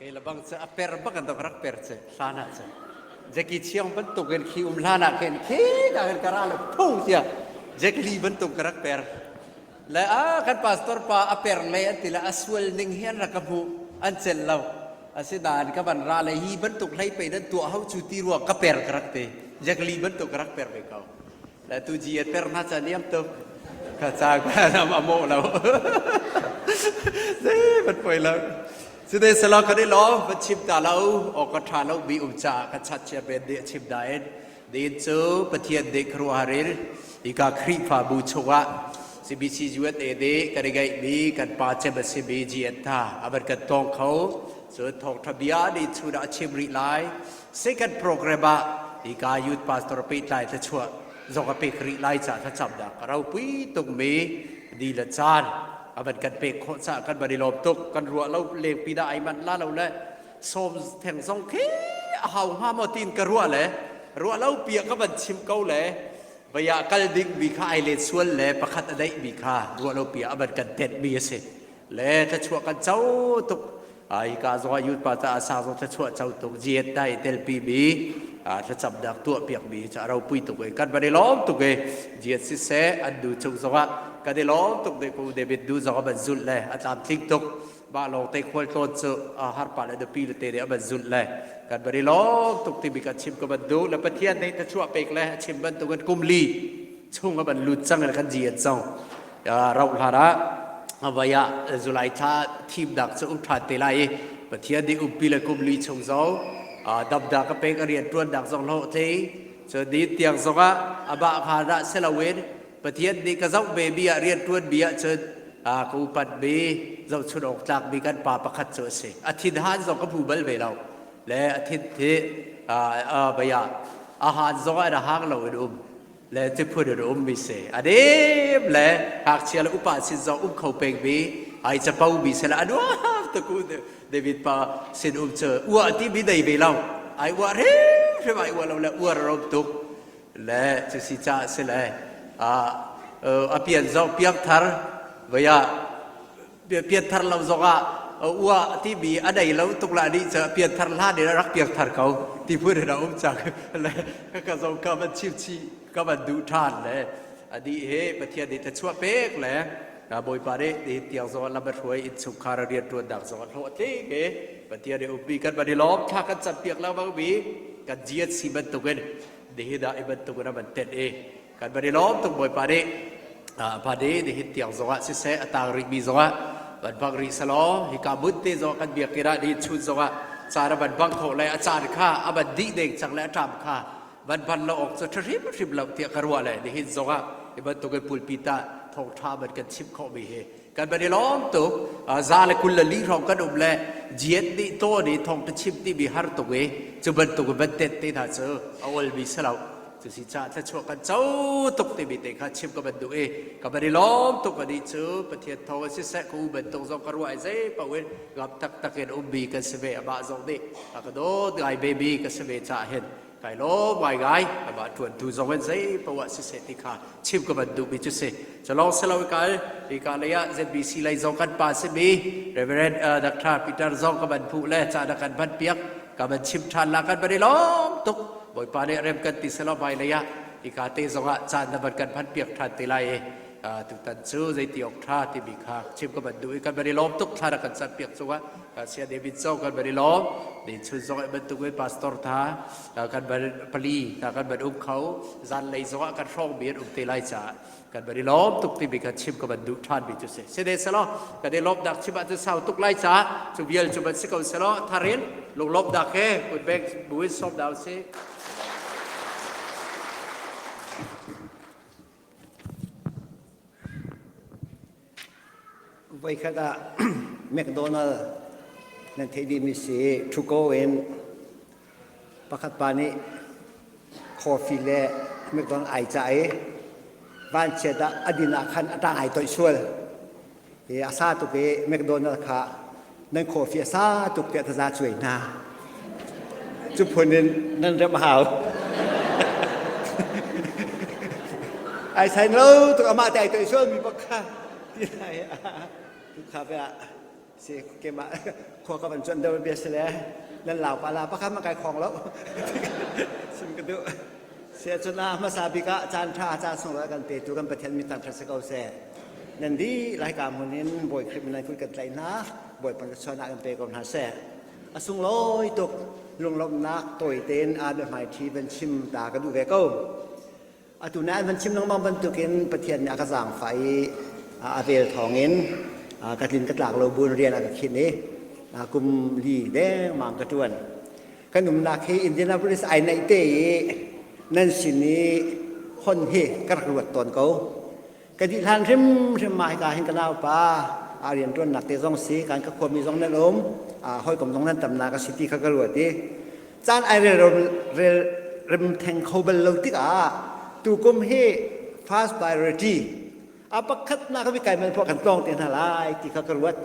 Kei le bang cu a per bak an rak per che hlan ah cun Jackie Chiang bantuk in khi um hlan ah khin khi ka khin ka ra le phung tiah Jack Lee bantuk ka rak per. Le a kan pastor pa a per le an ti le a sual ning hi an rak ka hmuh an cel lo. Asinain ka van ra le hi bantuk hlei pe nan tuah ho cu ti rua ka per ka rak ti. Jack Lee bantuk ka rak per ve ko. Le tu ji a per hna ca niam tuk. Ka ca ka nam a mawh lo. Zei ban poi lo. Side sala kan i lawm van chim ta lo o ka tha lo bi um ca ka chat chia ben dih chim dain din cu Pathian dih khuaruahhar ika Khrihfabu chungah CBC USA dih kan i ngeihmi kan pa cem a simi GN tha a van kan tawng kho cun thawngtha bia nih chun ah a chim rih lai second program ah ika youth pastor pehtlai thluachuah zong a pek rih lai ca thlacamnak a ropui tukmi ni le caan a van kan pek khawh caah kan van i lawm tuk kan ruah lo lengpi dah ai manh la lo le sawm theng zong khi a hau hnga maw tiin ka ruah le ruah lo pia ka van chim ko le vaya kal ding mi kha ai let sual le pakhat a deih mi kha ruah lo pia a van kan tenh mi a si le thluachuah kan co tuk Ai ka zong ah youth pa caah sang zong thluachuah co tuk jiat dai telpi mi thlacamnak tuah piak mi cu a ropui tuk i kan van i lawm tuk i jiat siseh an nu cung zongah kan i lawm tuk deh ku David nu zong a van zulh le a tlamtling tuk mah lawng te khual tlawn cu harpa le nupi le te nih a van zulh le kan van i lawm tuk timi kan chim ka van duh le Pathian nih thluachuah pek le a chim bantukin kum li chung a van lut cang in kan jiat cang rauh hlan ah avai ah July thla thimnak cu um ṭhan te lai i Pathian nih umpi le kum li chung zong damnak a pek a rian ṭuannak zong hlawh tlei cun ni tiang zongah amah kha dah si loin Pathian nih ka zoh ve mi ah rian ṭuan mi ah cun ka upat mi zohchun awk tlak mi kan pa pakhat cu a si a thinhan zong ka hmu bal ve lo le a thin thi vei ah a han zong ah a hang lo in um le tiphun in um mi si a dim le ngakchia le upa sin zong um kho peng mi ai capo mi se le anuam taku David pa sin um cu ua ti mi dei ve lo ai ua hrim hrim ai ua lo le uar rom tuk le cu si ca si le a a pian zong piang thar vaya pianthar lo zongah ua timi a nei lo tuk la nih cu pianthar hlan in a rak piangthar ko ti phun in a um cang le ka zong ka van chim chih ka van duh ṭhan le adi he Pathian nih thluachuah pek le Bawipa nih nihin tiang zong lam a hruai innchungkhar a rianṭuannak zong a hlawh tling i Pathian nih umpi kan van i lawm thla kan campiak lengmang mi kan GNC bantukin nihin ah i bantukin a van tenh i Kan van i lawm tuk Bawipa nih pa nih nihin tiang zongah siseh a tang rihmi zongah van bang rih selaw hika hmun te zong kan biakinn ah nihin chun zongah caan a van bang kho le a caan kha a van dih deng cang le a ṭam kha van ban lo awk cu ṭha hrimhrim lo tiah ka ruah le nihin zongah hi bantuk in pulpit ah thawngṭha van kan chim khawhmi hi kan van i lawm tuk za le 24 hrawng kan um le jian nih taw nih thawngṭha chim timi har tuk i cu bantuk in van tet te hna cu a olmi si lo cu si caah thluachuah kan co tuk timi te kha chim ka van duh i ka van i lawm tuk anih cu Pathian thawng in siseh ka u bantuk zong ka ruah i zei paoh in ngam taktak in ummi kan si ve amah zong nih a ka dawt ngai ve ka si ve caah hin kai lawm ngaingai amah ṭuantu zong in zei paoh ah siseh ti kha chim ka van duhmi cu si culong silo kal hika lei ah ZBC lei zong kan pa simi Reverend Dr. Peter zong ka van phuh le ca na kan van piak ka van chim ṭhan la kan van i lawm tuk Bawipa nih rem kan ti selaw hmailei ah hika te zongah caan na van kan hman piak ṭhan te lai i tutan cu zeiti awk ṭha timi kha chim ka van duh i kan van i lawm tuk thla na kan cam piak cungah sia David zong kan van i lawm ni chun zong i bantuk in pastor tha kan van pali ta kan van um kho zanlei zongah kan hrawng mi an um te lai caah kan van i lawm tuk timi kha chim ka van duh ṭhan mi cu si sede selaw kan i lawmnak chim ahcun sau tuk lai caah cu vial cu van si ko selaw tharin lunglawmnak he kutbeng buin sawm dah usih Voikhat ah McDonald nan theih dihmi si ṭhu in pakhat pa nih coffee le McDonald ai cah i vanchiat ah a din ah khan a ṭang ai toih sual. I a sa tuk i McDonald kha nan coffee a sa tuk tiah taza cuai hna. Cu phun in nan remh hau. Ai sain lo tuk amah te ai toih sual mi bak kha ti lai tu kha ve ah. Si keimah khua ka van cuan deuh bia si le nan lau pa la pakhat man kai khong lo. Sim ka duh. Si ahcun ah hmasa bik ah caan ṭha caan sunglawi kan petu kan Pathian min thangṭhat si ko seh. Nan dih lai ka hmun in Bawi Khrih min nan kut kan tlaih hna. Bawipa thluachuahnak in pe ko hna seh. A sunglawi tuk lunglawmhnak tawi tein aa biahmaiṭhi van chim ta ka duh ve ko. Atu na an van chim lengmang bantukin Pathian nih a ka zaangfah i a vel thawngin ka tlin ka tlak lo buin rian a ka khinh i kum li dengmang ka ṭuan. Kan umnak hi Indianapolis ai naih te i nan sin i hon hi ka rak ruat tawn ko. Ka dih hlan hrimhrim mah hika hin ka naupa a rianṭuannak te zong si kan ka khuami zong nan um hawikom zong nan tamnak a si ti kha ka ruat i caan ai rel rel rem theng kho bal lo tikah tukum hi first priority a pakhatnak bi kai man phuah kan tlawng te hna lai ti kha ka ruat.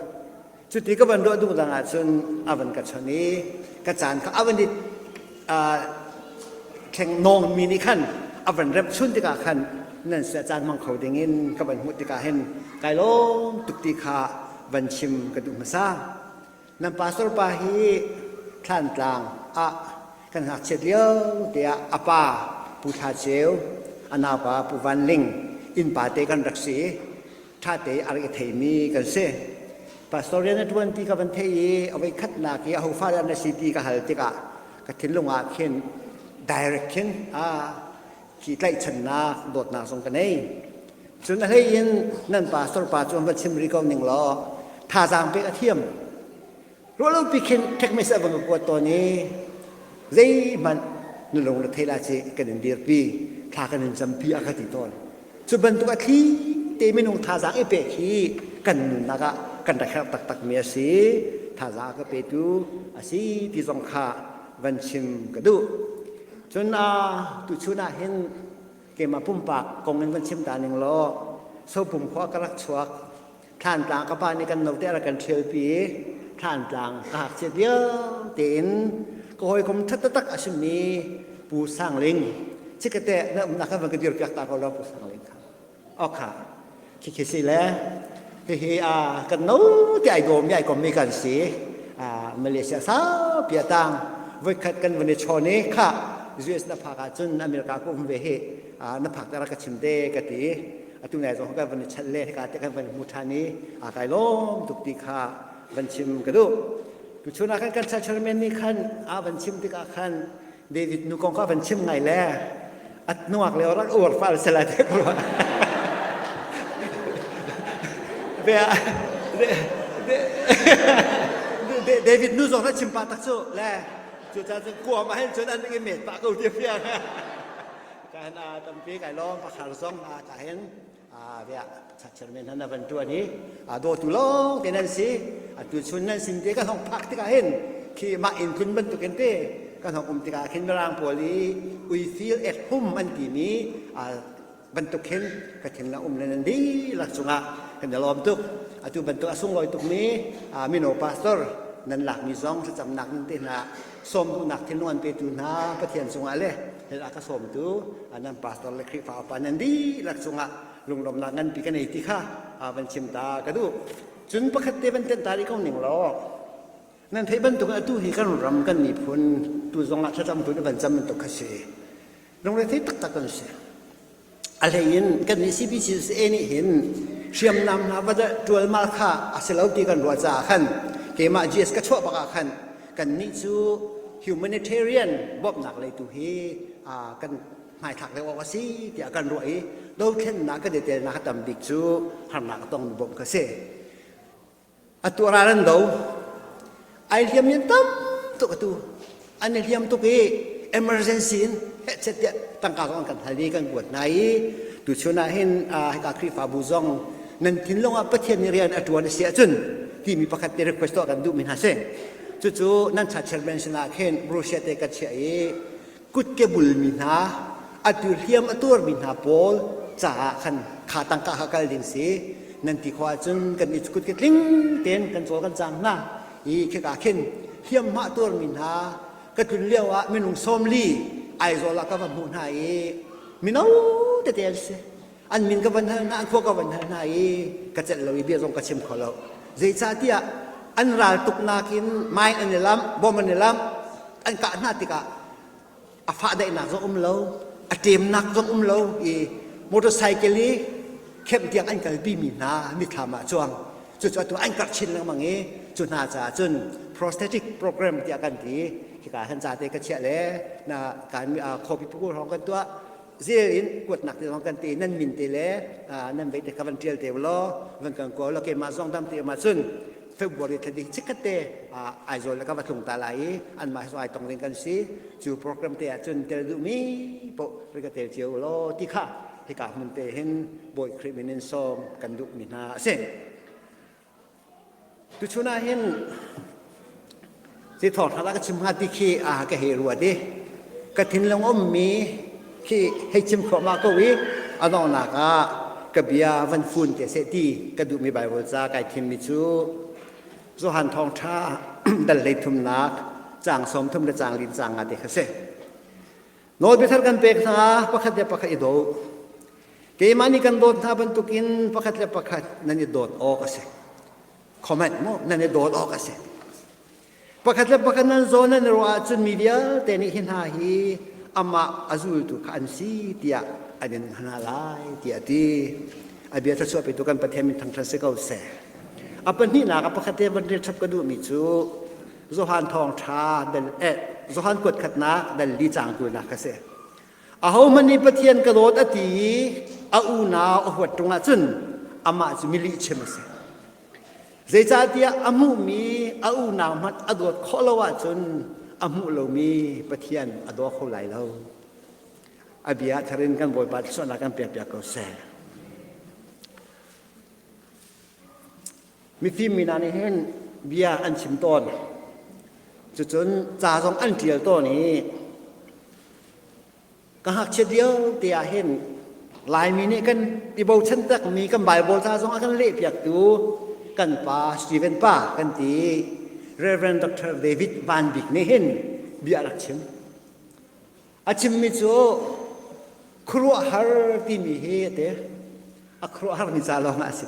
Cuti ka van ruah dung dang ahcun a van ka chon i ka caan kha a van i thleng nawng mi nih khan a van remh chun tikah khan nan sia caan hmang kho ding in ka van hmuh tikah hin kai lawm tuk ti kha van chim ka duh hmasa. Nan pastor pa hi Thlantlang ah kan ngakchiat lio te ah a pa Pu Thla Ceu, a naupa Pu Van Ling innpa te kan rak si. Ṭhate a rak i theimi kan si. Pastor rian a ṭuan ti ka van theih i a voikhatnak i ahofa dah na si ti ka hal tikah ka thinlung ah khin direct khin a khi tlaihchannak dawtnak zong ka nei. Cun a hlei in nan pastor pa cu van chim rih ko ning law thazaang pek a thiam. Ruahlopi khin ṭhekmes a van ka kuat tawn i zeihmanh na lung na thei la ci kan in dirpi thla kan in campi a ka ti tawn. Cu bantuk a thli te minung thazaang i pek hi kan nunnak ah kan rak herh taktakmi a si. Thazaang a ka petu a si ti zong kha van chim ka duh. Cun tuchun ah hin keimah pumpak kong in van chim ta ning law Sopum khua ka rak chuak. Thlantlang ka pa nih kan note a rak kan ṭhialpi i Thlantlang ka ngakchiat lio tein ka hawikom ṭha taktak a simi Pu Sang Ling chikkate na umnak khan van ka dirpiak ta ko law Pu Sang Ling kha. Okha khikhi si le hihi a kan no te ai dawm i ai kommi kan si. Malaysia saupi a tang voikhat kan van i chawn i kha US na phak ahcun America ka um ve hi na phak te rak ka chim te ka ti. Atu nai zong kan van i chat le hika te kan van hmu ṭhan i aa kai lawm tuk ti kha van chim ka duh. Tuchun ah khan kan chairman nih khan a van chim tikah khan David nu kong kha van chim ngai le at nuak le rak uar fal sela te ko David nu zong na chim pa tak cu le cu ca cun kuam ah hin cun an i met pah ko ti fiang. Kan tampi kai lawm pakhar zong ka hin via chairman han van tuan i dawtu lawng te nan si atu chun nan sin te kan hong phak tikah hin khi mah inn tlun bantukin te kan hong um tikah khin mirang pawl i we feel at home an timi bantuk khin ka thin la um le nan dihlak cungah kan i lawm tuk. Atu bantuk a sunglawi tukmi mino pastor nan lakmi zong thlacamnak nan te hna sawm duhnak thinlung an petu hna Pathian cungah le hell ah ka sawmtu nan pastor le Khrihfa upa nan dihlak cungah lunglawmnak nganpi ka nei ti kha van chim ta ka duh. Cun pakhat te van tenh ta rih ko ning law nan theih bantuk atu hi kan ram kan miphun tu zong ah thlacam tu na van cam bantuk kha si. Lungrethei taktak kan si. A hlei in kan nih CBCUSA nih hin hriamnam hna va ṭualmal kha a si lo ti kan ruah caah khan keimah GS ka chuah bak ah khan kannih cu humanitarian bawmhnak lei tu hi kan hmaithlak deuh awk a si tiah kan ruah i dothlennak kan i telnak a tam bik cu harnak a tongmi bawmh kha si. Atu ral an do. Ai hliam in tam tuk atu. An i hliam tuk i emergency in hehchet tiah tangka zong an kan hal i kan kuat hna i tuchun ah hin hika Khrihfabu zong nan thinlung ah Pathian nih rian a ṭuan a si ahcun timi pakhat te request tuah kan duhmi hna si. Cucu nan cha chairman sinah khin brochure te ka chiah i kutke bulmi hna atu hliam a tuarmi hna pawl caah khan kha tangka kha kal ding si nan ti khawh ahcun kan i kutke tling tein kan cawl kan cang hna i khika khin hliamhma tuarmi hna ka tlun lio ah minung 40 Aizawl ah ka va hmuh hna i mino tete an si. An min ka van hal hna, an khua ka van hal hna i ka celh lo i bia zong ka chim kho lo. Zeicahtiah. An ral tuknak in mine an i lamh, bom an i lamh, an kah hna tikah a fah daihnak zong um lo, a ṭemnak zong um lo i motorcycle i kemh tiang an kalpi mi hna mithlam ah cuang. Cucu atu an karh chin lengmang i cu hna caah cun prosthetic program tiah kan ti. Hika han ca te ka chiah le na kan khuapi puku hrawng kan tuah zel in kuatnak te zong kan te nan min te le nan vei te kha van ṭial te law van kan kawl law keimah zong dam te ma cun February thla ding chikkhat te Aizawl le ka va tlung ta lai i anmah he ai tong ding kan si cu program te ah cun tel duhmi poh ri ka tel cio law ti kha hika hmun te hin Bawi Khrih min in sawm kan duhmi hna a si. Tuchun ah hin si thawngṭha la ka chim hnga ti khi a ka hei ruat i ka thinlung ummi khi hei chim thluahmah ko i a donghnak ah ka bia van fun te seh ti ka duhmi Baibal ca kai thimmi cu Johan thawngṭha dal hlei thumnak caang 30 le caang lin caang nga te kha si. Nawlbia thar kan pek hna pakhat le pakhat i daw. Keimah nih kan dawt hna bantukin pakhat le pakhat nan i dawt awk a si. Comment mu nan i dawt awk a si. Pakhat le pakhat nan zawn nan i ruah ahcun mi vialte nih hi hna hi amah a zultu kha an si tiah an in hna lai tiah a ti. A bia thluachuah petu kan Pathian min thangṭhat si ko seh. A pahnihnak a pakhat te van rel chap ka duhmi cu Johan thawngṭha dal eh Johan kuat khatnak dal li caang kulnak kha si. Ahohmanh nih Pathian ka dawt a ti i a unau a huat ṭung ahcun amah cu mi lihchim a si. Zeicahtiah a hmuhmi a unau hmanh a dawt khawh lo ahcun a hmuh lomi Pathian a daw kho lai lo. A bia thar in kan Bawipa thluachuahnak kan pekpiak ko seh. Mifim mi hna nih hin bia an chim tawn. Cucun ca zong an ṭial tawn i ka ngakchiat lio te ah hin Laimi nih kan i bochan takmi kan Baibal ca zong a kan lehpiaktu kan pa Stephen pa kan ti Reverend Dr. David Van Bik nih hin bia a rak chim. A chimmi cu khuaruahhar timi hi a ti. A khuaruahharmi ca lawng ah a si.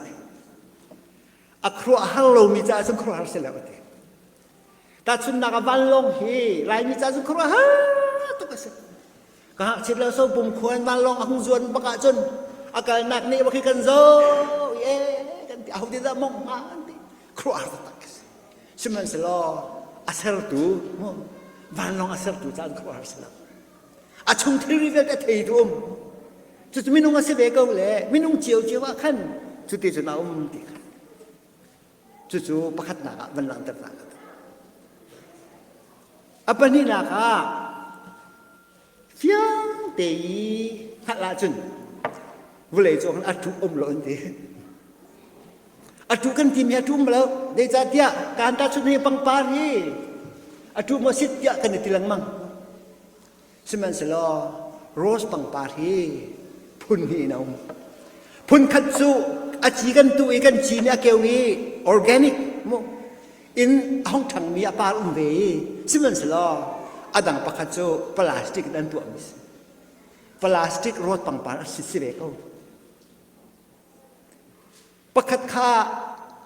A khuaruahhar lomi caah cun khuaruahhar si lo a ti. Tahchunhnak ah vanlawng hi Laimi ca cun khuaruahhar tuk a si. Ka ngakchiat lo so pum khuan vanlawng a hung zuan bak ahcun a kalnak nih bak hi kan zo e kan ti aho dah mong hnga an ti khuaruahhar taktak a si. Sihmanhsehlaw a sertu vanlawng a sertu caan khuaruahhar si lo. A chung thilri vialte a theitu um. Cucu minung a si ve ko le minung ciocio ah khan cuti cun a um ti kha. Cucu pakhatnak ah van langhter ta ka A pahnihnak ah fiang te i hngalh ahcun vawlei cu a ṭuh um lo an ti. A ṭuh kan timi a ṭum lo. Zeicahtiah kaan tahchunh hi pangpar hi a ṭuh maw sit tiah kan i ti lengmang. Sihmanhsehlaw rose pangpar hi phun hnih in a um. Phun khat cu a ci kan tuh i kan ci nih a keu i organic mu in a hung ṭhangmi a par um ve i sihmanhsehlaw a dang pakhat cu plastic in an tuahmi si. Plastic rawt pangpar a si si ve ko. Pakhat kha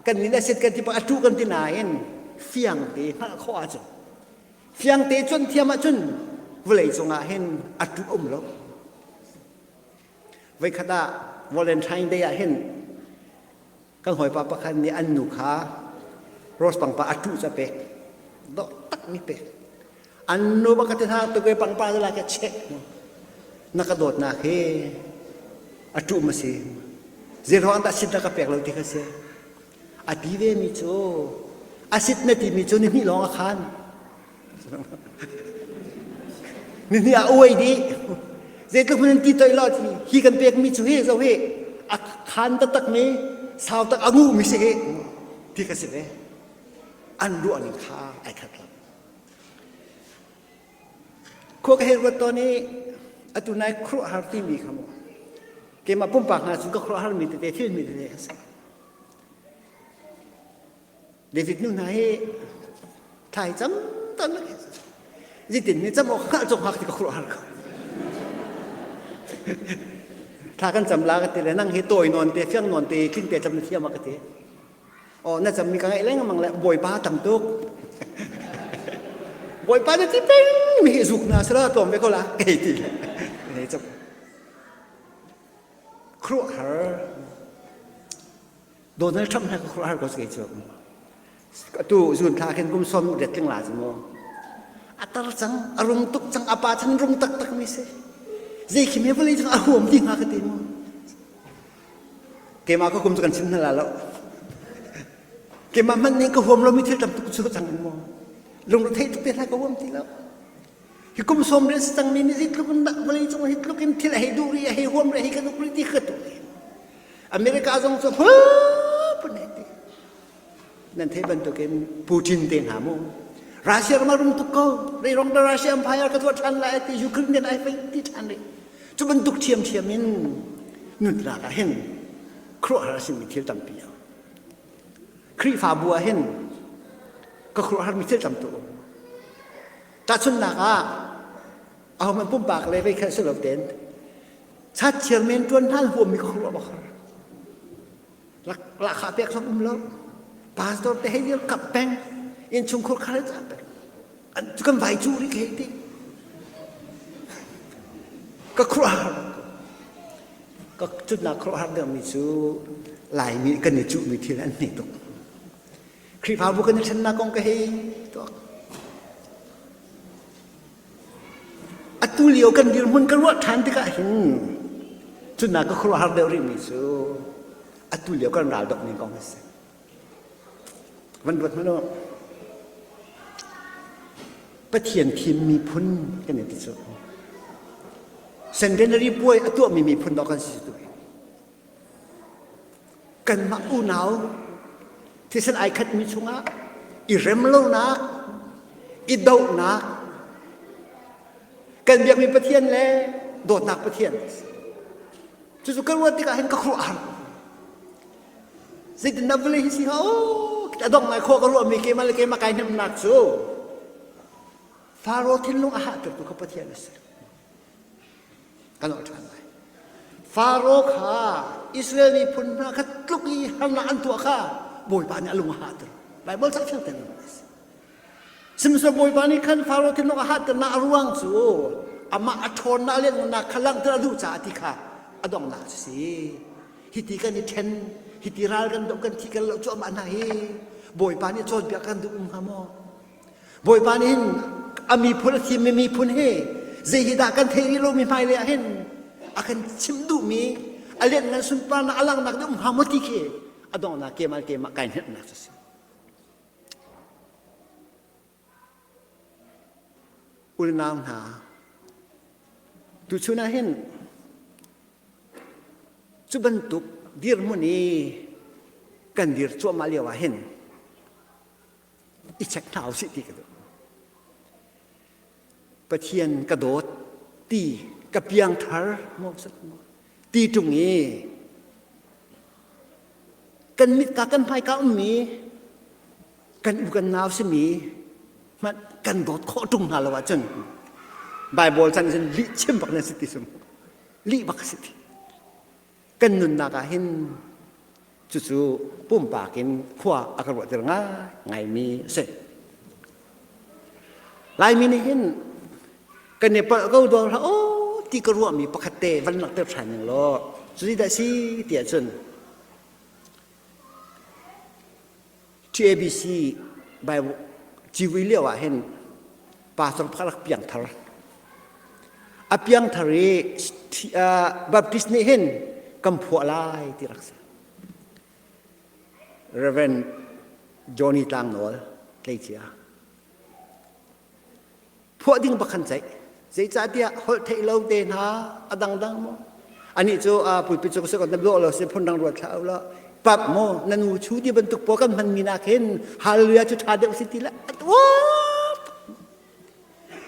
kan min a sit kan ti a ṭu kan ti nain fiang te hngalh khawh ahcun fiang te cuan thiam ahcun vawlei cungah hin a ṭu um lo. Voikhat ah Valentine Day ah hin kan hawipa pakhat nih an nu kha rose pangpar a ṭuh cu a pek. Dawh tak mi pek. An nu bak ka ti hna tuk i pangpar la ka chek na ka dawtnak hi a ṭum a si. Zeiruang dah sit na ka pek lo ti kha si. A ti ve mi cu a sit na timi cu ni hnih lawng a khan. Ni hnih ah uai dih. Zeitluk hmun in ti toih law ti hi kan pek mi cu hi zo hi a khan taktak mi sau tak a ngu mi si hi ti kha si ve. An ruah ning kha ai khat lo. Khua ka hei ruat tawn i atu nai khuaruahhar timi kha mu keimah pumpak hna cu ka khuaruahhar mi tete thil mi tete a si. David nu hna hi thai cam tam zitin ni cam awk hngalh cawk hngak ti ka khuaruahhar ko. Thla kan cam la ka ti le nang hi tawi nawn te fiang nawn te tling te cam na thiam a ka ti. Oh, na cammi ka ngaih lengmang le Bawipa tam tuk. Bawipa na ti peng mi hi zuk na sala tlawm ve ko la. Kei ti le. Ne cuk. Khuaruahhar. Donald Trump hna ka khuaruahhar ko kei cu. Atu zun thla khin kum som ret tling la cu mu. A tar cang, a rum tuk cang, a pa chan rum taktak mi si. Zei khi me vawlei cang a huam ti hnga ka ti mu. Keimah ka kum cu kan chim hna la lo. Keimah hmanh nih ka huam lomi thil tam tuk cu cang in maw. Lungre tuk te hlah ka huam ti lo. Hi kum sawm rian si cangmi nih zeitluk in dah vawlei cung hi tluk in thil a hei duh rih, a hei huam rih, a hei ka duk rih ti ka tuh. America zong cu phun hei ti. Nan theih bantukin Putin te hna mu. Russia ram a rum tuk ko. Reirong da Russia Empire ka tuah ṭhan lai ti Ukraine ai fei ti ṭhan rih. Cu bantuk ṭhiamṭhiam in nunnak ah hin khuaruahhar a simi thil tampi a um. Khrihfabu ah hin ka khuaruahharmi thil tam tuk a um. Tahchunhnak ah, ahohmanh pumpak le vei khat si lo tein chat chairman ṭuan hna huammi ka khuaruah bak har. Lahkhah pek zong um lo. Pastor te hei dir kap peng, innchungkhur khar ca peng. Kan vai cu rih ka hei ti. Ka khuaruahhar ka cutnak khuaruahhar deuhmi cu Laimi kan i cuhmi thil an hme tuk. Khrihfabu kan i ṭhennak kong ka hei tuak. Atu lio kan dirhmun ka ruah ṭhan tikah hin cunnak ka khuaruahhar deuh rihmi cu atu lio kan ral dok ning kong a si. Van ruat hmanh u. Pathian thim miphun kan i ti cu. Centenary puai a tuahmi miphun dawh kan si tu. Kanmah unau thisen ai khatmi chungah i rem lonak, i dohnak, kan biakmi Pathian le dawtnak Pathian. Cucu ka ruat tikah hin ka khuaruah har. Zeitindah vawlei hi si hnga aw a dong ngai khawh ka ruahmi keimah le keimah kai hnemnak cu Faro thinlung a hahtertu kha Pathian a si. Kan awh ṭhan lai. Faro kha Israel miphun hna kha tluk i harnak an tuah kha Bawipa nih a lung a hahter. Baibal ca fiang tein Sihmanhsehlaw Bawipa nih khan Faro thinlung a hahternak a ruang cu amah a ṭhawnnak le nunnak kha langhter a duh caah ti kha a donghnak cu si. Hiti kan i ṭhen, hiti ral kan doh kan thi kan loh cuahmah hna hi Bawipa nih cawnpiak kan duh um hnga maw? Bawipa nih hin a miphun a thimmi miphun hi zei hi dah kan theih rih lomi hmailei ah hin a kan chimh duhmi a lianhngan sunparnak a langhnak ding um hnga maw ti khi a donghnak keimah keimah kai hneknak cu si. Unau hna, tuchun ah hin cu bantuk dirhmun i kan dir cuahmah lio ah hin i check hna usih ti ka duh. Pathian ka dawt ti ka piangthar maw ti ṭung i kan mit ka kan hmai ka ummi kan u kan nau simi hmanh kan dawt khawh ṭung hna lo ahcun Bible chan cun lih chim bak nan si ti sum lih bak si ti kan nunnak ah hin cucu pumpak in khua a ka ruahter ngai ngaimi a si Laimi nih hin kan i palh ko dawr hlah aw ti ka ruahmi pakhat te van langhter ṭhan ning law cuti dah si tiah cun TABC Bible civui lio ah hin pastor pakhat rak piangthar. A piangthar i Baptist nih hin kan phuah lai ti rak si. Reverend Johnny Tlangnawl tleicia. Phuah ding bak khan ceih. Zeicahtiah holh theih lo te hna a dangdang maw? Anih cu a pulpit cu ka na dawh lo si phundang ruat thlah lo. Pap maw na nu chu ti bantuk pawl kan hmanmi nak hin hallelujah cu ṭha deuh si ti le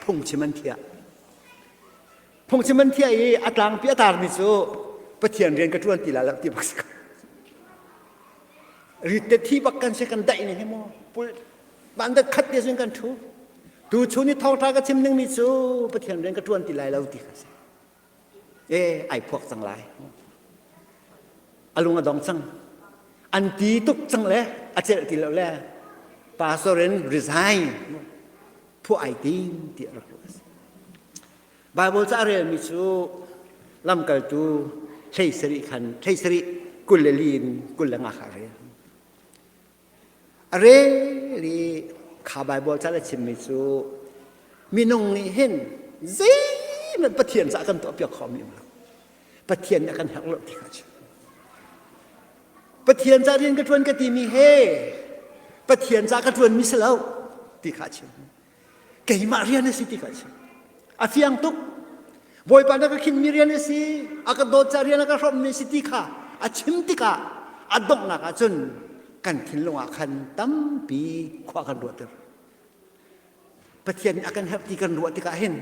phungchim an thiah. Phungchim an thiah i a tlangpi a tarmi cu Pathian rian ka ṭuan ti la lo ti bak si ko. Rit te thi bak kan si kan daih ni hi maw pul Vandat khat te cun kan ṭhu. Tu chun i thawngṭha ka chim dingmi cu Pathian rian ka ṭuan ti lai lo ti kha si. E, ai phuak cang lai. A lung a dong cang. An ti tuk cang le a celh ti lo le pastor in resign phuah ai tim ti a rak ruah a si. Bible ca a relmi cu lamkaltu hlei sarih khan hlei sarih 24 in 25 kha a rel. A rel i kha Bible ca le chimmi cu minung nih hin zeihmanh Pathian caah kan tuahpiak khawhmi um lo. Pathian nih a kan herh lo ti kha a chim. Pathian ca rian ka ṭuan ka timi he Pathian ca ka ṭuanmi si lo ti kha a chim. Keimah rian a si ti kha a chim. A fiang tuk. Bawipa na ka khinmi rian a si, a ka dawt ca rian a ka hrawmmi a si ti kha a chim tikah a donghnak ah cun kan thinlung ah khan tampi khua kan ruahter. Pathian nih a kan herh ti kan ruah tikah hin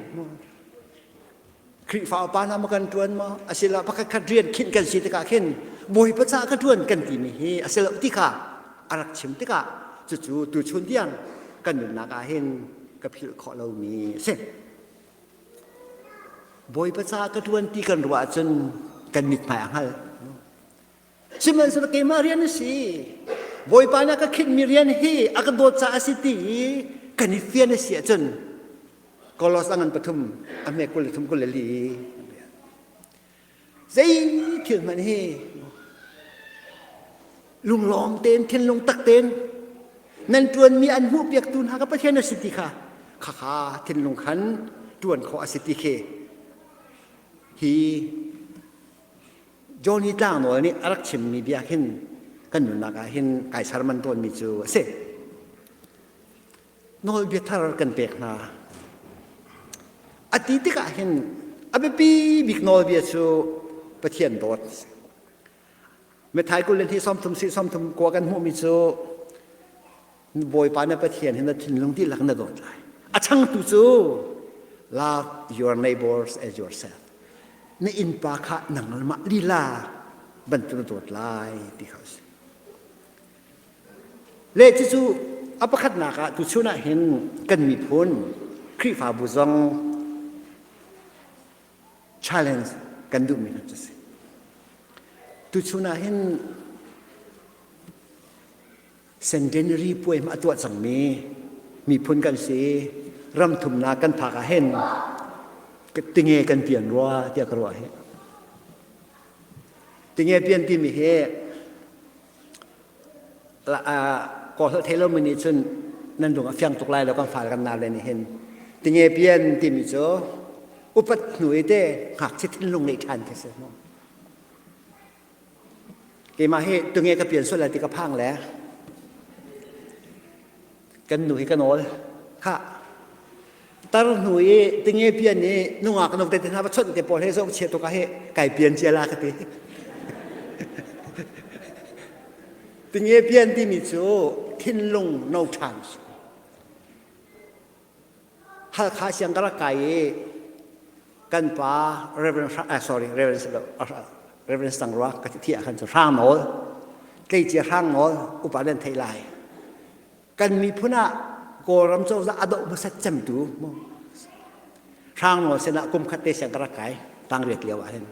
Khrihfa upa hna maw kan ṭuan maw asiloah pakhat khat rian khinh kan si tikah khin Bawipa caah ka ṭuan kan timi hi a si lo ti kha a rak chim tikah cucu tuchun tiang kan nunnak ah hin ka philh khawh lomi a si. Bawipa caah ka ṭuan ti kan ruah ahcun kan mithmai a hngal. Sihmanhsehlaw keimah rian a si. Bawipa nih a ka khinhmi rian hi a ka dawt caah a si ti i kan i fian a si ahcun Kolos a ngan pathum a hme 23 24 zei thil hmanh hi lunglawm tein thinlung tak tein nan ṭuanmi an hmuhpiaktu hna ka Pathian a si ti kha khakha thinlung khan ṭuan khawh a si ti khi hi Johnny Tlangnawl nih a rak chimmi bia hin kan nunnak ah hin kai serman tawnmi cu a si. Nawlbia thar kan pek hna. A ti tikah hin a biapi bik nawlbia cu Pathian dawt. Mithai kul le hnih sawmthum si sawmthum kua kan hmuhmi cu Bawipa na Pathian hi na thinlung dihlak na dawt lai. A changtu cu love your neighbors as yourself. Na innpa kha nangmah lila bantuk na dawt lai ti kha a si. Le cucu a pakhatnak ah tuchun ah hin kan miphun Khrihfabu zong challenge kan duhmi hna cu a si. Tuchun ah hin Centenary puai a tuah cangmi miphun kan si. Ram thumnak kan phak ah hin tinge kan pian rua tiah ka ruah hi. Tinge pian timi hi kawl thei lo mi nih cun nan lung a fiang tuk lai lo kan fal kan nau le nih hin. Tinge pian timi cu upat hnu i te ngakchia thinlung ngeih ṭhan khi si. Keimah hi tunge ka pian sual lai ti ka phang le kan nu hi ka nawl. Khah tar hnu i tinge pian i nungak nuk te hna va chawnh te pawl he zong chia tuk ah hi kai pian cia la ka ti. Tinge pian timi cu thinlung no ṭhan si. Halkha siang ka rak kai i kan pa Reverend sorry Reverend Reverend Sangrua ka thi ah khan cu Hrang Nawl tleicia Hrang Nawl upa nan theih lai kan miphun ah Kawlram cozah a doh hmasat cemtu mu Hrang Nawl sinah kum khat te siang ka rak kai tangriat lio ah hin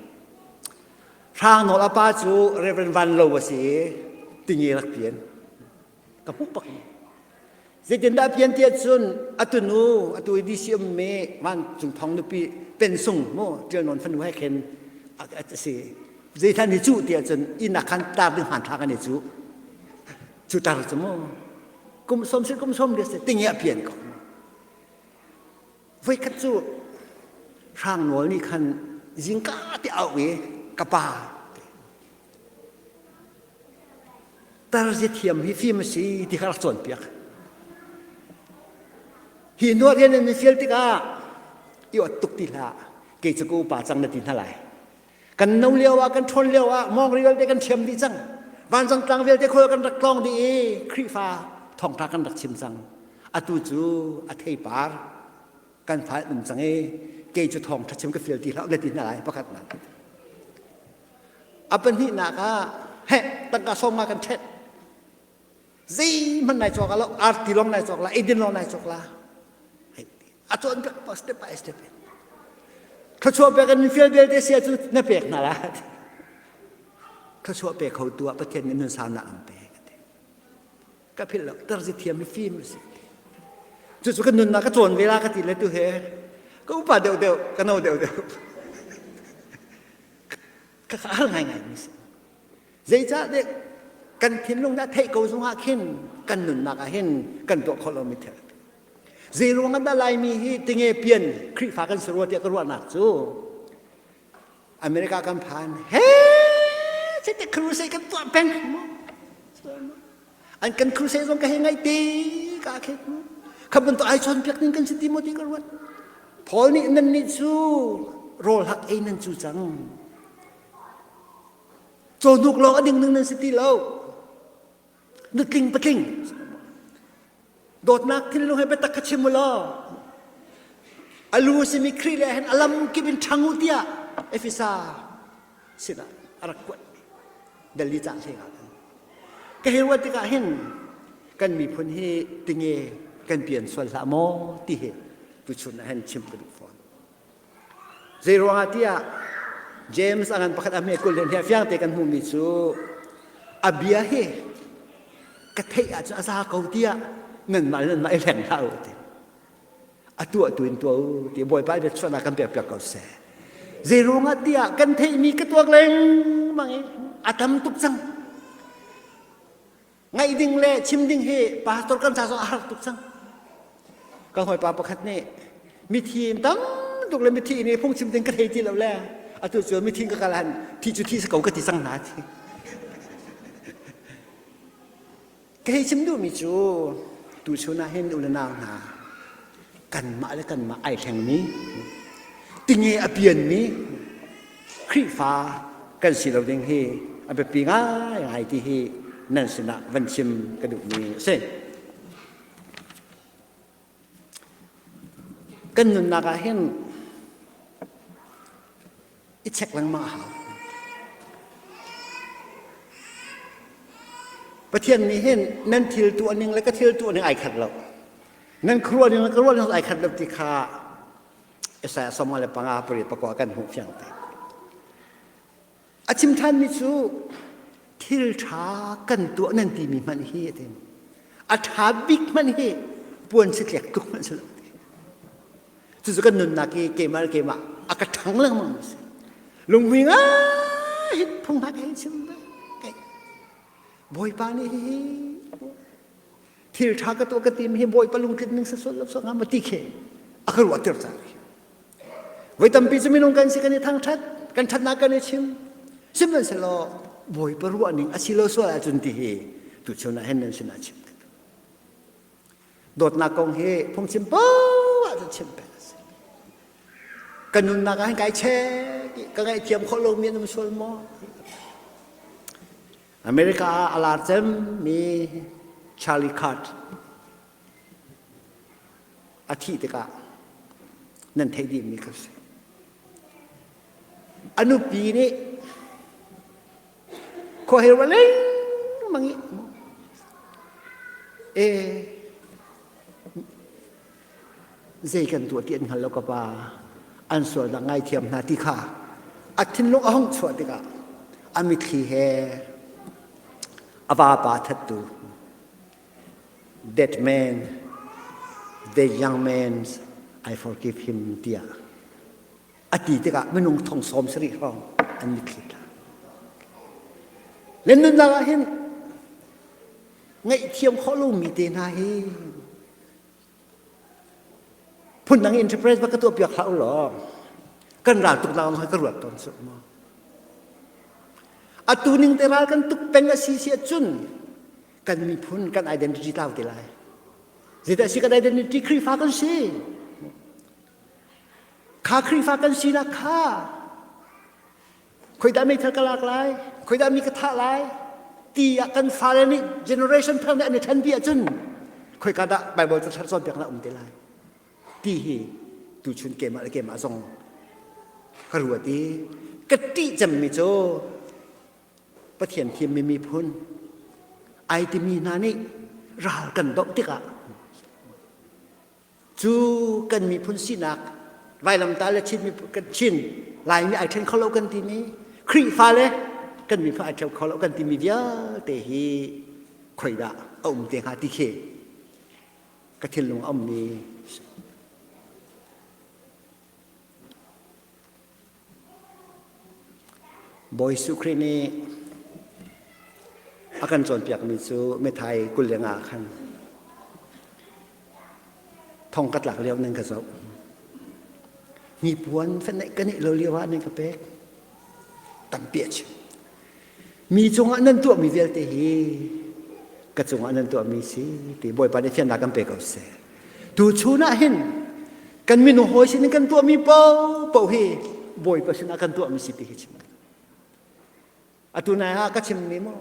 Hrang Nawl a pa cu Reverend Van Lo a si i tingi rak pian ka hmuh bak Zeitindah pian ti ahcun atu nu atu i DC ummi vancung thong nupi pensung mu ṭial nawn fanu he khin a si. Zeithan hi cuh ti ahcun inn ah khan tar ding hmanthlak an i cuh. Cu tar cu mu kum som si kum som si tingi a pian ko. Voikhat cu Hrang Nawl nih khan zingka te au i ka pa Tarzi thiam hi fim a si ti kha rak cawnpiak. Hi nuah rian in fial tikah i ot tuk ti hlah. Kei cu ka upa cang na ti hna lai. Kan no lio ah kan ṭhawn lio ah mawngri vialte kan thiam dih cang. Vancung tlang vialte khual kan rak tlawng dih i Khrihfa thawngṭha kan rak chim cang. Atu cu a theipar kan fai um cang i kei cu thawngṭha chim ka fial ti hlah na ti hna lai pakhatnak. A pahnihnak ah heh tangka sawm nga kan ṭhet. Zeihmanh nai cawk lo, arti lawng nai cawk la, eidin lawng nai cawk la. A cawn piak pa step by step in. Thluachuah pek in fial vialte sia cu na pek hna la. Thluachuah pe kho tu ah Pathian nih nun saunak an pek. Ka philh lo tarzi thiam mi fim a si. Cucu ka nunnak ka cawn ve la ka ti le tu he ka upa deuh deuh ka no deuh deuh. Ka ka hal ngaingai mi si. Zeicah dek kan thinlung dah theih ko zungah khin kan nunnak ah hin kan tuah khawh lomi thil. Zei ruang ah dah Laimi hi tinge pian Khrihfa kan si rua tiah ka ruahnak cu America kan phan he chite crusade kan tuah peng mu. An kan crusade zong ka hei ngai te ka khet mu. Kha bantuk ai chawn piak ning kan si ti maw ti ka ruat. Paul nih nan nih cu rawl hak ei nan cu cang. Cawhnuk lawng a ding ning nan si ti lo. Nutling patling. Dawtnak thinlung he biatak kha chim u law a lu simi Khrih le hin a lam kip in ṭhang u tiah Efesa sinah a rak kuat. Delhi cah hlei ah ka hei ruat tikah hin kan miphun hi tinge kan pian sual hlah maw ti hi tuchun ah hin chim ka duh fawn. Zei ruangah tiah James a ngan pakhat a hme kul hi fiang te kan hmuhmi cu a bia hi ka theih ahcun a za ko tiah nanmah le nanmah i hleng hlah u ti. A tuah tu in tuah u ti Bawipa bia chuahnak kan pek piak ko seh. Zei ruangah tiah kan theihmi ka tuak lengmang i a tam tuk cang. Ngaih ding le chim ding hi pastor kan ca zong a har tuk cang. Ka hawipa pakhat nih mithi in tam tuk le mithi nih phungchim ding ka thei ti lo le atu cu mithi ka kal han thi cu thi si ko ka ti cang hna ti. Ka hei chim duhmi cu tuchun ah hin u le nau hna kanmah le kanmah ai thlengmi tinge a pianmi Khrihfa kan si lo ding hi a biapi ngaingai ti hi nan sinah van chim ka duhmi a si. Kan nunnak ah hin i check lengmang a hau. Pathian nih hin nan thil tuah ning le ka thil tuah ning ai khat lo. Nan khuaruah ning le ka ruah ning ai khat lo ti kha Isaiah 45 pariat pakua kan hmuh fiang te. A chim ṭhanmi cu thil ṭha kan tuah nan timi hmanh hi a ti. A ṭha bik hmanh hi puan si tlek tuk hmanh si lo. Cucu kan nunnak hi keimah le keimah a ka ṭhang lengmang mi si. Lunghmui ngai hin phung hna ka hei chim ve. Bawipa nih hihi thil ṭha ka tuah ka timi hi Bawipa lungtlin ning sa sual lo sual hnga maw ti khi a ka ruahter cang. Voi tampi cu minung kan si kan i thangṭhat, kan ṭhatnak kan i chim. Sihmanhsehlaw Bawipa ruah ning a si lo sual ahcun ti hi tuchun ah hin nan sinah chim ka duh. Dawtnak kong hi phungchim poah cu chim peng a si. Ka nunnak ah hin kai chek i ka ngaihthiam khawh lomi an um sual maw? America ah a lar cemmi Charlie Kirk a thih tikah nan theih dihmi ka si. A nupi nih khuahir va lengmang i e zei kan tuah ti an hngal lo ka pa an sualnak ngaithiam hna ti kha a thinlung a hung chuah tikah a mitthli he a vapa thattu that man the young man I forgive him tiah a ti tikah minung thong sawm sarih hrawng an mitthli tla len nunnak ah hin ngaihthiam khawh lomi te hna hi phundang interpret va ka tuah piak hlah u law kan ral tuk nak ka ruat tawn su maw atu ning te ral kan tuk peng a si si ahcun kan miphun kan identity tlau te lai zeidah si kan identity Khrihfa kan si kha Khrihfa kan sinak kha Khoidah meithal ka lak lai? Khoidah mi ka thah lai? Ti ah kan fale nih generation thar nih an i ṭhen dih ahcun khoika dah Bible ca thar cawnpiaknak um te lai? Ti hi tuchun keimah le keimah zong ka ruat i ka ṭih cemmi cu Pathian thimmi miphun ai timi hna nih ral kan doh tikah Cu kan miphun sinak vailamtah le Chin kan Chin Laimi ai ṭhen kho lo kan timi Khrihfa le kan miphun ai ṭhen kho lo kan timi vialte hi khoidah a um te hnga ti khi ka thinlung a ummi Bawi Jesuh Khrih nih a kan cawnpiakmi cu mithai 25 khan thong ka tlak lio nan ka zoh. Hnipuan fenh ka neih lo lio ah nan ka pek. Tampi a chim. Mi cungah nan tuahmi vialte hi ka cungah nan tuahmi si ti Bawipa nih fiannak kan pe ko seh. Tu chun ah hin kan minung hawi sin in kan tuahmi paohpaoh hi Bawipa sinah kan tuahmi si ti hi chim. Atu nai ah ka chimmi maw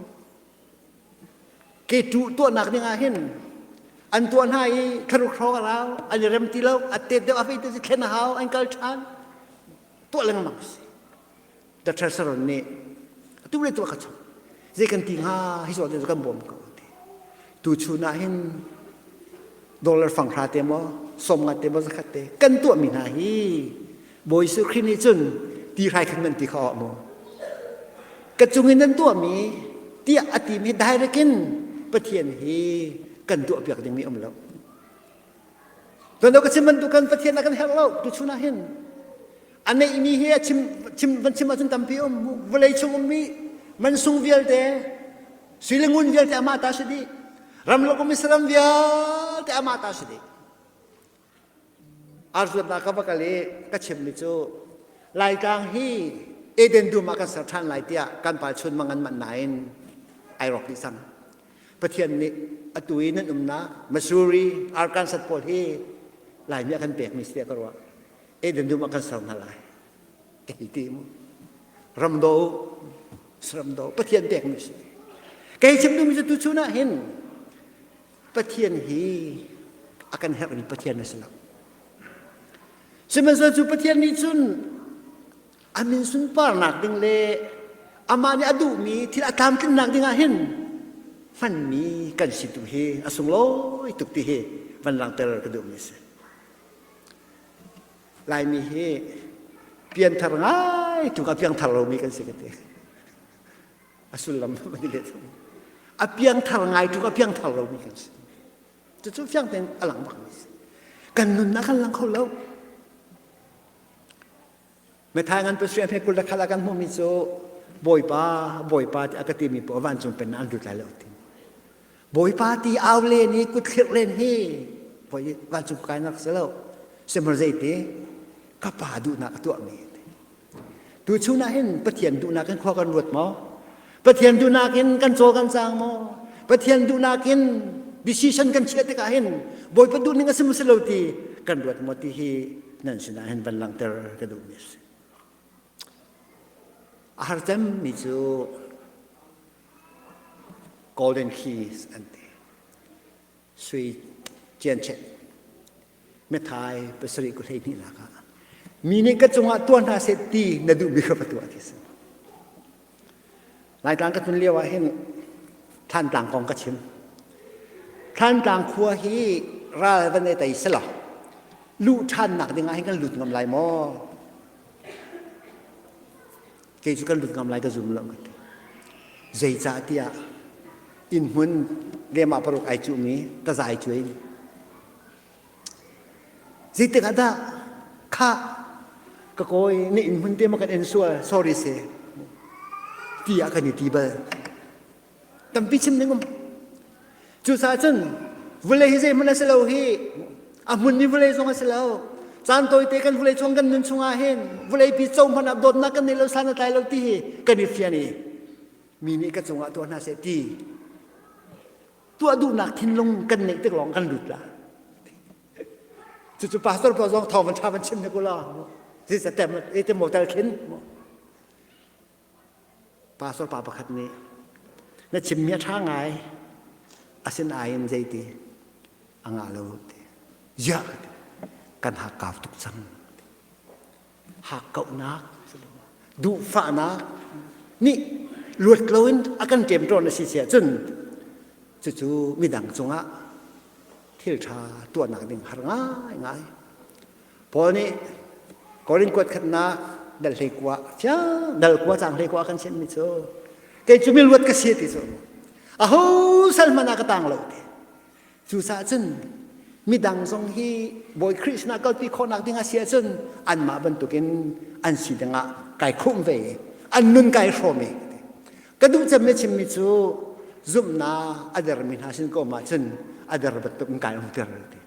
ke tu tuahnak ding ah hin an tuah hna i thlaruk hrawng a rau an i rem ti lo a tet deuh a fei te thlen a hau an kal ṭhan tuah lengmang si Dr. Saron nih atu le tuah ka chom zei kan ti hnga hi zawn kan bawm ko ti tu chun ah hin dollar fang hra te maw som nga te maw zakhat te kan tuah mi hna hi Bawi Jesuh Khrih nih cun ti hrai khan nan ti kha awh maw ka cung in nan tuahmi tiah a timi direct in Pathian hi kan tuahpiak dingmi um lo Tuan ka chim bantuk kan Pathian a kan herh lo tu chun ah hin a neihmi hi a chim chim van chim ahcun tampi um vawlei chung ummi mansung vialte sui le ngun vialte amah ta si dih ramlak ummi saram vialte amah ta si dih Arzuatnak ka va kal i ka chimmi cu Laitlang hi Eden dum ah kan ser ṭhan lai tiah kan pa chun mang an manh nain ai rawk dih cang. Pathian nih atu i nan umnak Missouri, Arkansas pawl hi Laimi a kan pekmi si tiah ka ruah. Eden dum ah kan ser hna lai. Ka hei ti mu. Ramdo, ramdo, Pathian pekmi si. Kei chim duhmi cu tuchun ah hin Pathian hi a kan herhmi Pathian a si lo. Sihmanhsehlaw cu Pathian nih cun a min sunparnak ding le amah nih a duhmi thil a tlamtlinnak ding ah hin hmanmi kan si tu hi a sunglawi tuk ti hi van langhter ka duhmi a si. Laimi hi pianthar ngai tuk a piangthar lomi kan si ka ti. A sullam van i let. A piangthar ngai tuk a piangthar lomi kan si. Cucu fiang tein a lang bakmi si. Kan nunnak kan lang kho lo. Methai ngan pasriah hme kul le khat ah kan hmuhmi cu Bawipa, Bawipa ti a ka timi paoh vancung pennak an lut lai lo ti. Bawipa ti au len i kut thlirh len hi vancung kainak si lo. Sihmanhsehlaw zeiti ka pa duhnak a tuahmi Tuchun ah hin Pathian duhnak in khua kan ruat maw? Pathian duhnak in kan caw kan cang maw? Pathian duhnak in decision kan chiah tikah hin Bawipa duhning a si maw si lo ti kan ruat maw ti hi nan sinah hin van langhter ka duhmi a si. A har cemmi cu golden keys an ti. Sui cianchet methai pasarih ku 12 nak ah mi nih ka cungah tuah hna seh ti na duhmi kha va tuah ti si. Laitlang ka tlun lio ah hin Thlantlang kong ka chim. Thlantlang khua hi ral van e tei selaw luh ṭhannak ding ah hin kan lut ngam lai maw? Kei cu kan lut ngam lai ka zum lo ka ti. Zeicah tiah inn hmun lehmah paruk ai cuhmi tazai cuai Zeitik ah dah khah ka kawi na inn hmun te ma kan en sual sorry se ti ah kan i ti bal. Tampi chim ding um. Cucaah cun vulei hi zeihmanh a si lo hi a hmun mi vulei zong a si lo. Caan tawite kan vulei chung kan nun chungah hin vulei pi co hmanh ah dawtnak kan nei lo san a tlai lo ti hi kan i fian i mi nih ka cungah tuah hna seh ti tuah duhnak thinlung kan neih tik lawng kan lut la. Cucu pastor pa zong thawng van ṭha van chim ne ko la. Zeicah tem te motel khin. Pastor pa pakhat nih na chimmi a ṭha ngai asinain zeiti a ngah lo ti. Ziah kan hakkau tuk cang. Hakkauhnak duhfahnak nih luat loin a kan ṭemṭawn a si siah cun cucu midang cungah thil ṭha tuahnak ding har ngaingai. Paul nih Korin kuat khatnak dal hlei kua fiang dal kua cang hlei kua kan chimmi cu kei cu miluat ka si ti cu. Aho sal hmanh ah ka tang lo ti. Cucaah cun midang zong hi Bawi Khrih sinah kalpi khawhnak ding a si ahcun anmah bantukin an si dingah kai khumh ve i an nun kai hrawm i ka duh cemmi chimmi cu zumhnak a dermi hna sin ko um ahcun a der bantuk in kai umter ti.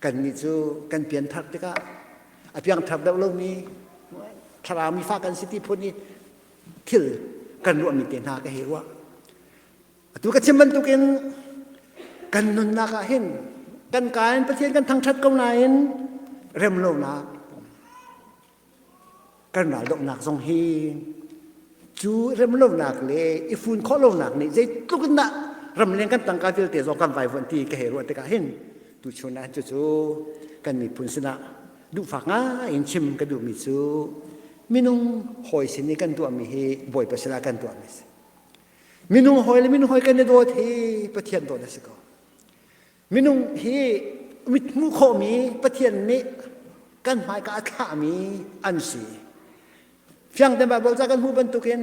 Kannih cu kan pianthar tikah a piangthar deuh lomi thlarau mi fa kan si ti phun i thil kan ruahmi te hna ka hei ruah. Atu ka chim bantukin kan nunnak ah hin kan ka in Pathian kan thangṭhat ko nain remlonak kan raldohnak zong hi cu remlonak le i fun khawh lonak nih zeitluk in dah ramleng kan tangka vialte zong kan vaivuan ti ka hei ruah tikah hin tuchun ah cucu kan miphun sinah duhfak ngai in chim ka duhmi cu minung hawi sin i kan tuahmi hi Bawipa sinah kan tuahmi si. Minung hawi le minung hawi kan i dawt hi Pathian dawt a si ko. Minung hi mit hmuh khawhmi Pathian nih kan hmaika a thlahmi an si. Fiang te Bible ca kan hmuh bantukin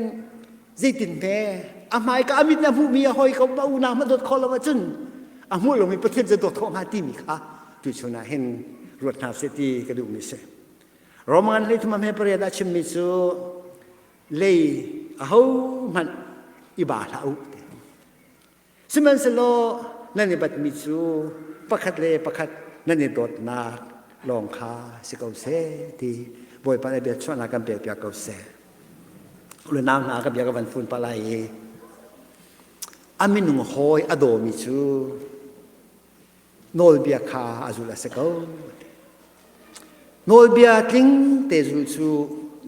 zeitin hme a hmaika a mit na hmuhmi a hawi ko a unau hmanh dawt khawh lo ahcun a hmuh lomi Pathian cu dawt khawh hnga timi kha tuchun ah hin ruat hna seh ti ka duhmi si. Roman 13 a hme pariat ah chimmi cu lei ahohmanh i ba hlah u. Sihmanhsehlaw nan i batmi cu pakhat le pakhat nan i dawtnak lawng kha si ko seh ti Bawipa nih bia chuahnak kan pekpiak ko seh. Unau hna ka bia ka van fun pah lai i a minung hawi a dawmi cu nawlbia kha a zulh a si ko. Nawlbia tling te zulh cu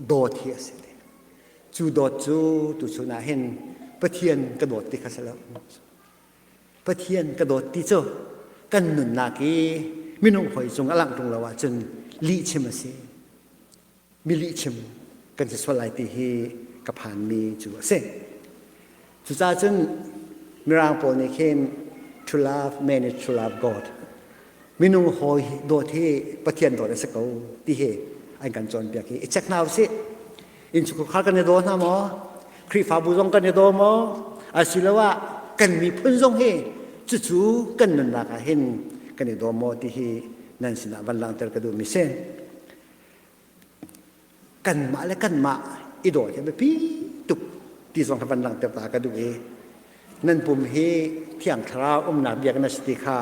dawt hi a si. Cu dawt cu tuchun ah hin Pathian ka dawt ti kha si lo. Pathian ka dawt ti cu kan nunnak i minung hawi cung a langh ṭung lo ahcun lihchim a si. Mi lihchim kan si sual lai ti hi ka phanmi cu a si. Cucaah cun Mirang pawl nih khin to love man is to love God. Minung hawi dawt hi Pathian dawt a si ko ti hi an kan cawnpiak hi i check hna usih. Innchungkhar kan i daw hna maw? Khrihfabu zong kan i daw maw? Asiloah kan miphun zong hi cucu kan nunnak ah hin kan i daw maw ti hi nan sinah van langhter ka duhmi si. Kanmah le kanmah i dawt hi a biapi tuk ti zong kha van langhter ta ka duh i nan pum hi Thiang Thlarau umnak biakinn a si ti kha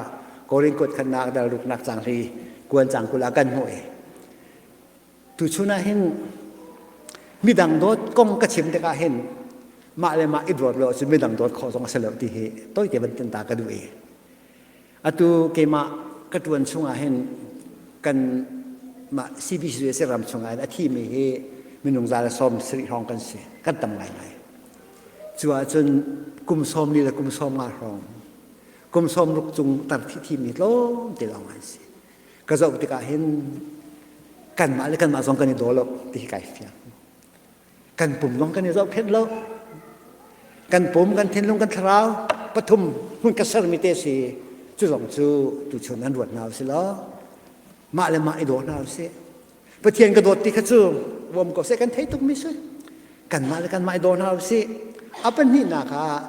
Korin kuat khatnak dal ruknak cang hli kuan cang kul ah kan hmuh i tuchun ah hin midang dawt kong ka chim tikah hin mah le mah i dawt lo cu midang dawt khawh zong a si lo ti hi toite van tin ta ka duh i Atu keimah ka ṭuan chungah hin kan mah CBCUSA ram chungah hin a thimi hi minung za le 70 hrawng kan si. Kan tam ngaingai. Cu ahcun kum 40 le kum 50 hrawng, kum 60 cung tar thi thimi tlawm te lawng an si. Ka zoh tikah hin kanmah le kanmah zong kan i daw lo ti hi kai fiang. Kan pum zong kan i zohkhenh lo. Kan pum, kan thinlung, kan thlarau pathum hmun ka sermi te si. Cu zong cu tuchun an ruat hna usih law mah le mah i daw hna usih. Pathian ka dawt ti kha cu uam ko seh kan thei tukmi si. Kanmah le kanmah i daw hna usih. A pahnihnak ah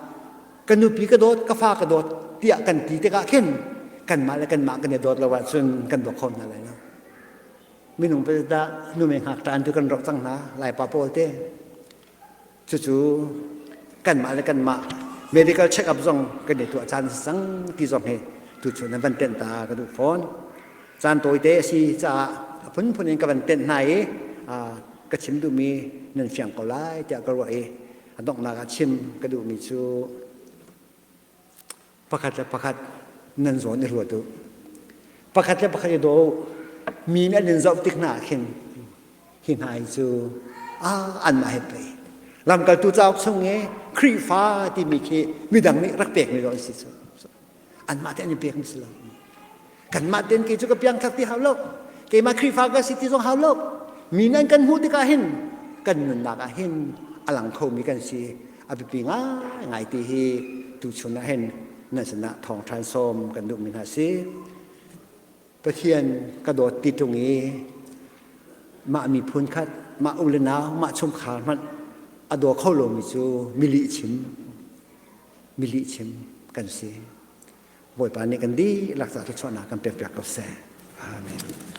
ka nupi ka dawt, ka fa ka dawt tiah kan ti tikah khin kanmah le kanmah kan i dawt lo ahcun kan daw kho hna lai lo. Minung dah nume ngakṭa an tu kan roh cang hna Laipa pawl te. Cucu kanmah le kanmah medical check up zong kan i tuah caan cang ti zong hi tuchun nan van tenh ta ka duh fawn. Caan tawite a si caah a phunphun in ka van tenh hna i ka chim duhmi nan fiang ko lai tiah ka ruah i a donghnak ah chim ka duhmi cu Pakhat le pakhat nan zawn i ruat u. Pakhat le pakhat i daw u. Mi nih an in zoh tik hna ah khin hi hna hi cu ah anmah he pei. Lamkaltu cauk chung i Khrihfa timi khi midang nih rak pekmi dawh an si cu. Anmah te an i pekmi si lo. Kanmah tein kei cu ka piangthar ti hau lo. Keimah Khrihfa ka si ti zong hau lo. Mi nih an kan hmuh tikah hin kan nunnak ah hin a lang khomi kan si. A biapi ngaingai ti hi tuchun ah hin nan sinah thawngṭhan sawm kan duhmi hna si. Pathian ka dawt ti ṭung i mah miphun khat, mah u le nau, mah chungkhar hmanh a daw kho lomi cu mi lihchim. Mili chim kan si. Bawipa nih kan dihlak ca thluachuahnak kan pek piak ko seh. Amen.